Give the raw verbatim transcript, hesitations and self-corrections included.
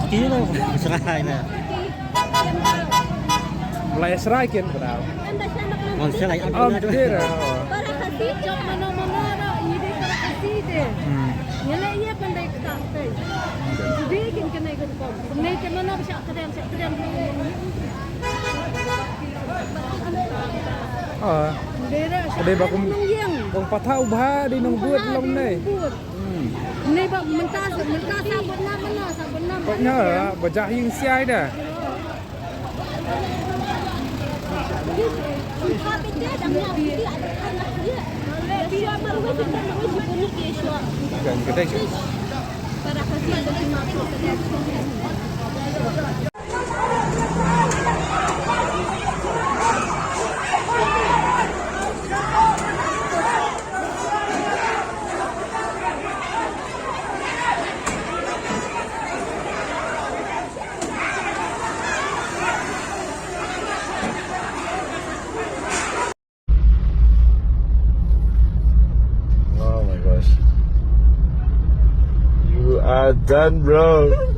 Kino srai na. Lai srai kin padahal. Wan srai. Am dera. Para kasi jok mano mano ro, ini dei para kasi de. Hmm. Ngele ye pandai kata pe. Jadi kin kena ikut kom. Nei te mano bisa keren, bisa keren. Ah. Dera. Dei ba kum. Nong yang. Kong patha ubha dei nong buat long nei. Buat. Hmm. Ni ba mynta mynta sabon nam mynta sabon nam. Ba nya ba jah ïing siai da. Kan kedai. Oh my gosh. You are done, bro.